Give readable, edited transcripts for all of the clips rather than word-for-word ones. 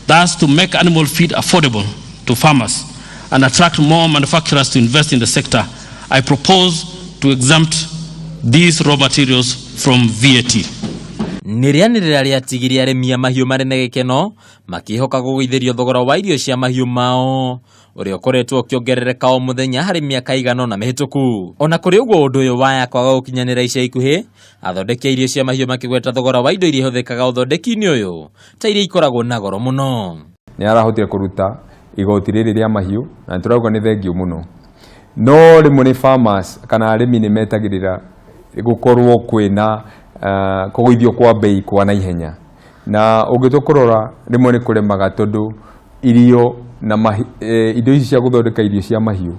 Thus, to make animal feed affordable to farmers and attract more manufacturers to invest in the sector, I propose to exempt these raw materials from VAT. Nĩ rĩanĩrĩra rĩatigirie arĩmi a mahiũ marĩ na gĩkeno makĩhoka kũgũithĩrio thogora wa irio cia mahiũ mao ũrĩa ũkoretwo ũkĩongerereka o mũthenya harĩ mĩaka ĩigana ũna mĩhĩtũku. Ona kũrĩ ũguo, ũndũ ũyũ waya kwaga gũkinyanĩra ica ikuhĩ, athondeki a irio cia mahiũ makĩgweta thogora wa indo iria ihũthĩkaga ũthondeki-inĩ ũyũ ta iria ikoragwo na goro mũno. Nĩ arahotire kũruta igoti rĩrĩ rĩa mahiũ na nĩ tũrauga nĩ thengiũ mũno, no rĩmwe nĩ farmers kana arĩmi nĩ metagĩrĩra gũkorwo kwĩna kũgũithio kwa bei kwa naihenya, na ũngĩtua kũrora rĩmwe nĩ kũremaga tondũ irio na indo ici cia gũthondeka irio cia mahiũ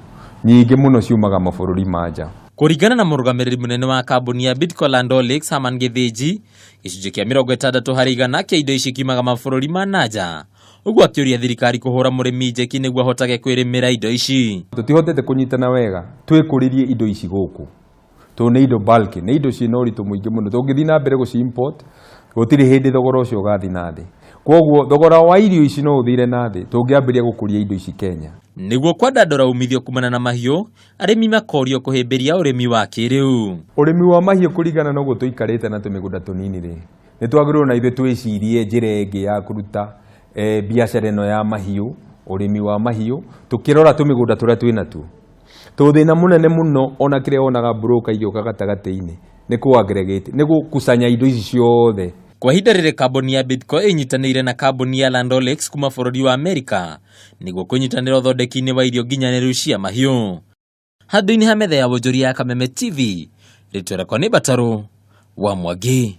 nyingĩ mũno ciumaga mabũrũri ma nja. Kũringana na mũrũgamĩrĩri mũnene wa kambuni ya Bidco Land O'Lakes, Herman Gĩthĩnji, gĩcunjĩ kĩa 60% kĩa indo ici kiumaga mabũrũri ma na nja, ũguo akĩũria thirikari kũhũra mũrĩmi njeki nĩguo ahotage kwĩrĩmĩra indo ici. Tũtihotete kũnyitana wega twĩkũrĩrie indo ici gũkũ tondũ nĩ indo bulky, nĩ indo ciĩna ũritũ mũingĩ mũno. Tũngĩthiĩ na mbere gũci import, gũtirĩ hĩndĩ thogora ũcio ũgathiĩ na thĩ. Koguo thogora wa irio ici no ũthire na thĩ tũngĩambĩrĩria gũkũria indo ici Kenya. Nĩguo kwandandũra umithio kumana na mahiũ, arĩmi makorio kũhĩmbĩria ũrĩmi wa kĩrĩu. Ũrĩmi wa mahiũ, kũringana na ũguo tũikarĩte na tũmĩgũnda tũnini rĩ, nĩ twagĩrĩirwo na ithuĩ twĩcirie njĩra ĩngĩ ya kũruta biacara ĩno ya mahiũ, ũrĩmi wa mahiũ, tũkĩrora tũmĩgũnda tũrĩa twĩ natuo, tondũ thĩna mũnene mũno ona kĩrĩa wonaga broker igĩũka gatagatĩ-inĩ nĩ kũ aggregate, nĩ gũkusanya indo ici ciothe. Kwa ihinda rĩrĩ, kambuni ya Bidco ĩnyitanĩire na kambuni ya Land O'Lakes kuma bũrũri wa Amerika nĩguo kũnyitanĩra ũthondeki-inĩ wa irio nginyanĩru cia mahiũ. Handũ-inĩ ha metha ya wonjoria ya Kameme TV, rĩtwa rĩakwa nĩ Mbatarũ wa Mwangi.